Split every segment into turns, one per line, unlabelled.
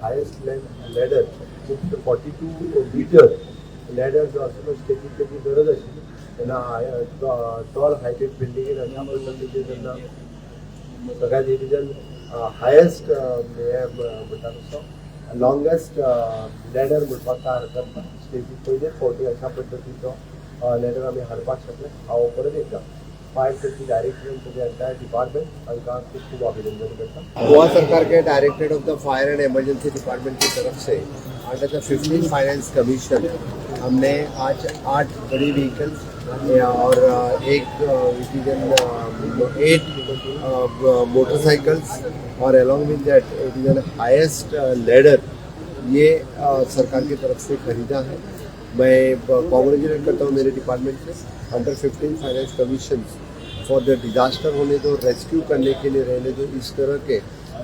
Highest ladder, 42 meter ladder जो आसा तो स्टेजीक तेजी गरज आशिल्ली. तेन्ना टॉल हायटेड बिल्डिंगेन अशा पद्दतीचे जेन्ना सगळ्यात it is an highest, हे म्हणटा तसो लॉंगेस्ट लॅडर म्हणपाक काय हरकत ना. स्टेजीक पयलेच फावटी अशा पद्दतीचो लॅडर आमी हाडपाक शकले. हांव परत एकदां Fire Safety Director to the entire department हांकां खूब खूब अभिनंदन करता. गोवा सरकार K Directorate of the Fire and Emergency Department की तरफ से under the 15 Finance Commission हमने आज आठ बड़ी व्हीकल्स और एक एट मोटरसाइकिल्स और along with that it is an highest ladder, ये सरकार की तरफ से खरीदा है. मैं कॉन्ग्रेचुलेट करता हूँ मेरे department Se. Under 15 Finance Commission for the disaster होने दो, रेस्क्यू करने के लिए रहने दो, इस तरह के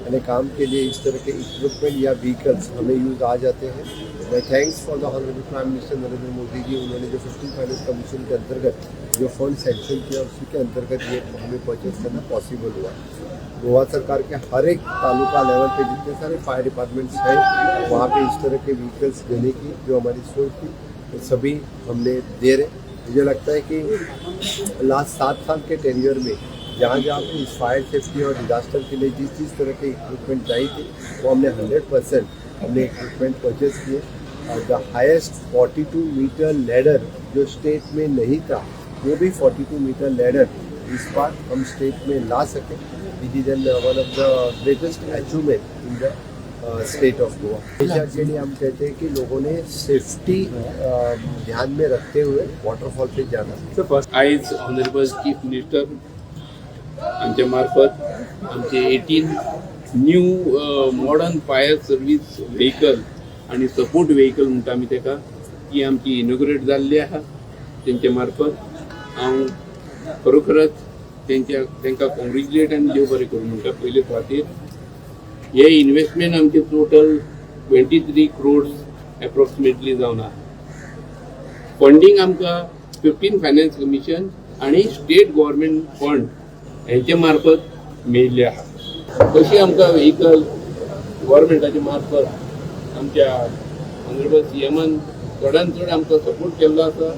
यानी काम के लिए इस तरह के इक्विपमेंट या व्हीकल्स हमें यूज़ आ जाते हैं. मैं thanks for the Honourable Prime Minister Narendra Modi ji, उन्होंने जो 15 फाइनेंस कमीशन के अंतर्गत जो फंड सैंक्शन किया, उसी के अंतर्गत ये हमें परचेज करना पॉसिबल हुआ. गोवा सरकार के हर एक तालुका लेवल पे जितने सारे फायर डिपार्टमेंट्स हैं, वहाँ पे इस तरह के व्हीकल्स देने की जो हमारी सोच थी, वो सभी हमने दे रहे. मुझे लगता है कि लास्ट 7 साल के टेन्योर में जहाँ जहाँ पे इस फायर सेफ्टी और डिजास्टर के लिए जिस जिस तरह के इक्विपमेंट चाहिए थी, वो हमने 100% हमने इक्विपमेंट परचेज किए. और the highest 42 meter ladder जो स्टेट में नहीं था, वो भी 42 मीटर लैडर इस बार हम स्टेट में ला सके. It is an one of the greatest achievement in the state of Goa. हमेशा के लिए हम कहते हैं कि लोगों ने सेफ्टी ध्यान में रखते हुए वाटरफॉल पे जाना.
आयज ऑनरेबल चीफ मिनिस्टर हांच्या मार्फत आमचे 18 new modern fire service vehicle आनी सपोर्ट व्हेकल म्हणटा आमी ताका, ती आमची इनॉग्रेट जाल्ली आहा. तेंचे मार्फत हांव खरोखरच तेंच्या तांकां कॉंग्रेच्युलेट आनी देव बरें करूं म्हणटा. पयले सुवातेर हे इन्व्हेस्टमेंट आमचे total 23 crores approximately जावन आहा. फंडींग आमकां 15 फायनान्स कमिशन आनी स्टेट गव्हर्मेंट फंड हेंचे मार्फत मेळिल्ले आहा. तशी आमकां व्हेकल गव्हर्मेंटाचे मार्फत आमच्या ऑनरेबल सी एमान चडान चड आमकां सपोर्ट केल्लो आसा.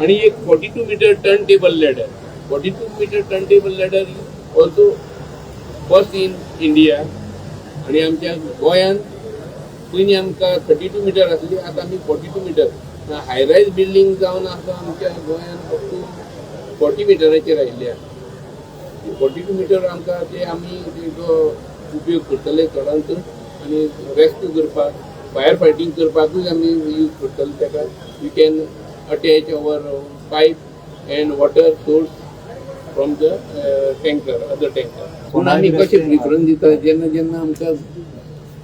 आनी एक 42 meter turn table ladder, 42 meter turn table ladder also first in India. आनी आमच्या गोंयांत पयलीं आमकां 32 मिटर आसली, आतां आमी 42 meter high rise building जावन आतां आमच्या गोंयांत अप टू 40 मिटराचेर आयिल्ले आसा. 42 मिटर आमकां ते आमी तेजो उपयोग करतले चडान चड आनी रेस्क्यू करपाक, फायर फायटींग करपाकूय आमी यूज करतले ताका. We can attach our pipe and water source from the tanker, other tanker. पूण आमी कशें प्रिफरन्स दिता, जेन्ना जेन्ना आमकां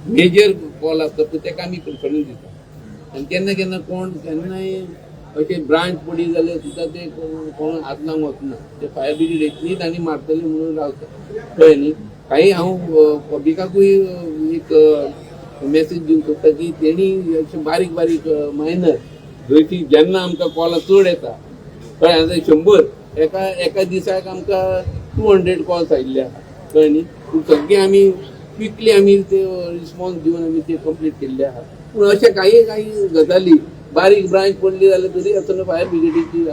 मेजर कॉल आसता पळय, ताका आमी प्रिफरन्स दिता. आनी केन्ना केन्ना कोण केन्नाय अशें ब्रांच पडली जाल्यार सुद्दां ते कोण हात लावंक वचना. ते फायर ब्रिगेड येतलीच आनी मारतली म्हणून रावता, कळ्ळें न्ही. काही हांव पब्लिकाकूय एक मेसेज दिवंक सोदता की तेणी अशें बारीक बारीक मायनर जंय ती जेन्ना आमकां कॉलां चड येता, कळ्ळें, आतां 100 एका एका दिसाक आमकां 200 कॉल्स आयिल्ले आहा, कळ्ळें न्ही. पूण सगळे आमी क्विकली आमी ते रिस्पॉन्स दिवन आमी ते कंप्लीट केल्ले आहा. पूण अशें काही काही गजाली बारीक ब्रांच पडली जाल्यार तरी आसतना फायर ब्रिगेडीची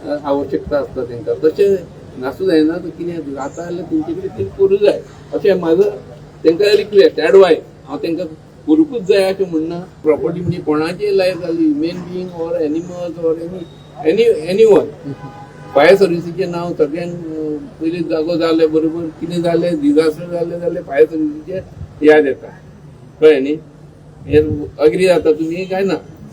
आवश्यकता आसता तांकां. तशें नासूं जायना. तर कितें जाता जाल्यार तेंचे कडेन तें करूं जाय अशें म्हाजो तांकां रिक्वेस्ट, एडवायस. हांव तांकां करूंकूच जाय अशें म्हणना. प्रॉपर्टी म्हणजे कोणाचीय लायफ जाली, human being or animals or any anyone, fire सर्विसीचें नांव सगळ्यांक पयलीं जागो जाले बरोबर, कितें जालें, डिजास्टर जालें जाल्यार फायर सर्विसीचें याद येता, कळ्ळें न्ही. हें अग्री जाता तुमी काय ना?